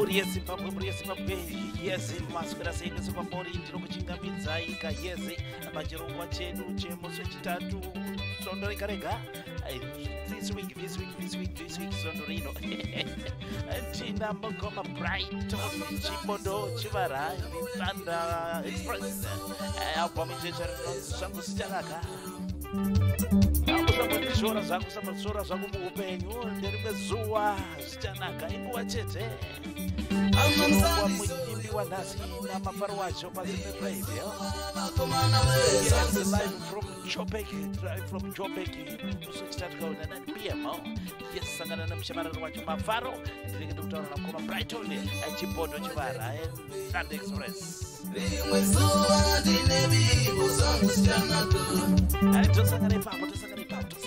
Mhuri yeZimbabwe, mhuri yeZimbabwe, yes, maswera sei kwese kwamuri? Ndinokuchingamidzai kayeze pachirongwa chedu chemusi wechitatu svondo rega rega. This week, this week, this week, this week, svondo rino tina mukoma Brighton Chibondo Chivara, Thunder Express. Album ichecha rinonzi Zvangu Zvichanaka. Usambondishora zvako, usambondishora zvako muupenyu, nerimwe zuva zvichanaka, inguva chete. Muimbi wanhasi namafaro wacho paZimnet Radio. Yes, live from Joburg, live from Joburg, musi wechitatu kauna 9 p.m. Yes, sangana nemushamarari wacho Mafaro. Ndinenge ndikutaura namukoma Brighton Chibondo Chivara, Thunder Express. Rimwe zuva ndine vimbo, zvangu zvichanaka. Tosangana ipapo, tosangana ipapo.